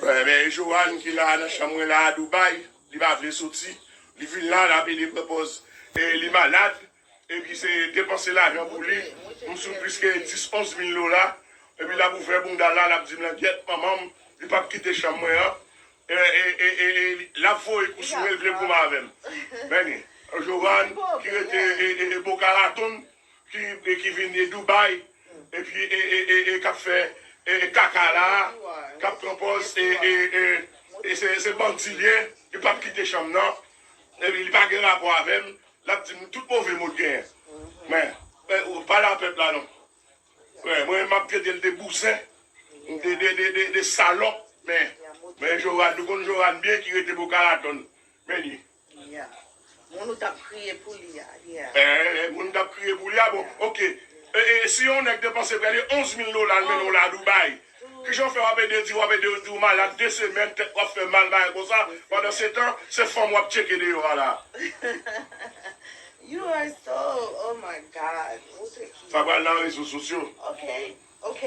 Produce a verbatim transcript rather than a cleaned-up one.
Men Joanne ki la nan chanm mwen la a Dubai, li pa vle soti. Li vin la, l ap ede pran pòz e li malad. Epi se depanse lajan pou li. M sou plis ke dis, onz mil dola. Epi l ap ouvè bounda l la, l ap di m langyèt manman m, li p ap kite chanm mwen an. E, e, e, e, e, l ap voye kou sou mwen, l vle goumen avè m. Men, Joanne, ki rete e, e, e, Boca Raton, ki, e, ki vin e Dubai, epi e, e, e, e, k ap fè e, e, kaka la, k ap pran pòz, e, e, e, e se, se bandi l ye, li p ap kite chanm nan, epi li pa gen rapò avè m, l ap di m tout move mo l genyen. Men, men, ou pale a pèp la non. Mwen, mwen, m ap trete l de bouzen, de, de, de, de, de salòp, men, men Joanne, nou konn Joanne byen ki rete Boca Raton. Men li. Yeah. Moun ou t ap kriye pou li a. Yeah. Eh, moun t ap kriye pou li a, bon, ok. E, e, si yon nèg depanse prè de onz mil dola, l mennen w la Dubai. Kijan w fè w ap ede di, w ap ede di w malad de semèn, tèt w ap fè mal, bagay konsa. Pandan se tan, se fanm w ap tcheke deyò a la. You are so, oh my God. Ou se ki? Sa pral nan rezo sosyo. Ok, ok.